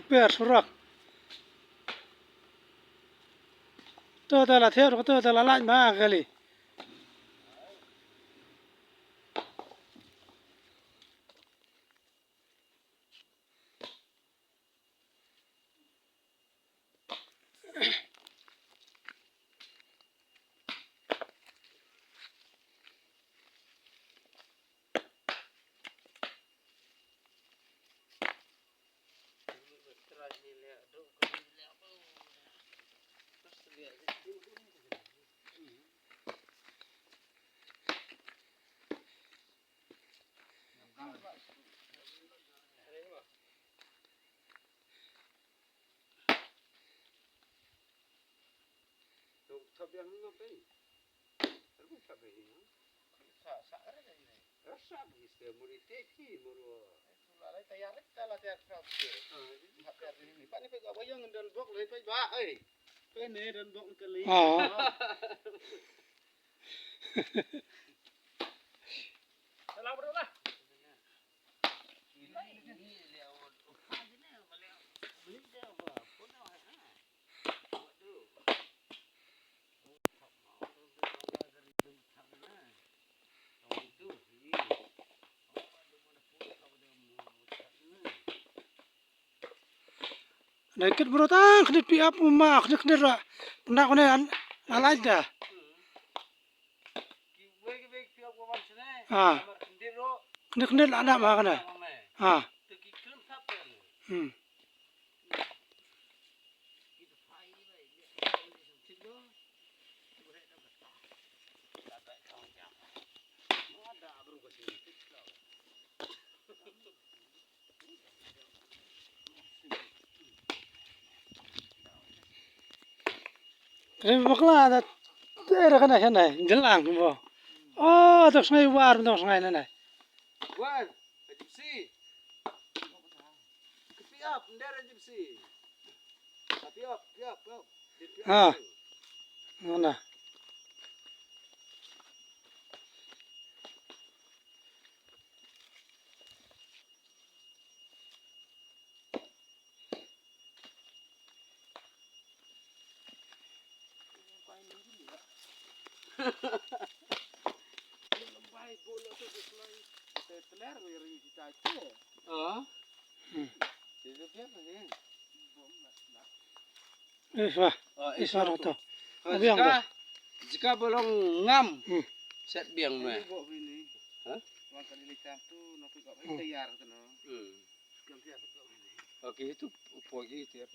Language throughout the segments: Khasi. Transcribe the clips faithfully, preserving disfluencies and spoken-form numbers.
Per surak. To ta la thiar, to ta la lait ma kali. Ah. Dei kit bro tang khnit pick up ma khnit khnit ra. Pynda kone an alai da. Ah. Khnit khnit la da ma kane. Ah. Hmm. Kane bakla da tera kana kana jelang mo. Oh, tok sngai war tok sngai nana. War, Gypsy. Pick up, ndera Gypsy. Pick up, pick up, pick up. Ha. Nana. Ah. Hmm. Iswa. Ah, iswa. Iswa roto. Ah, abiang jika, to. Jika bolong ngam. Hmm. Set biang me. Ha? Hmm. Okay, itu pagi itu ya.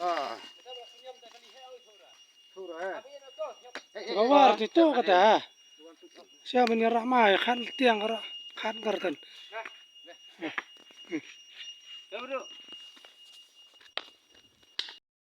Ah. Thura, eh. Eh, eh, kawar eh, itu kata. Siapa ni ramai kan tiang ra kan garden. Ya, bro.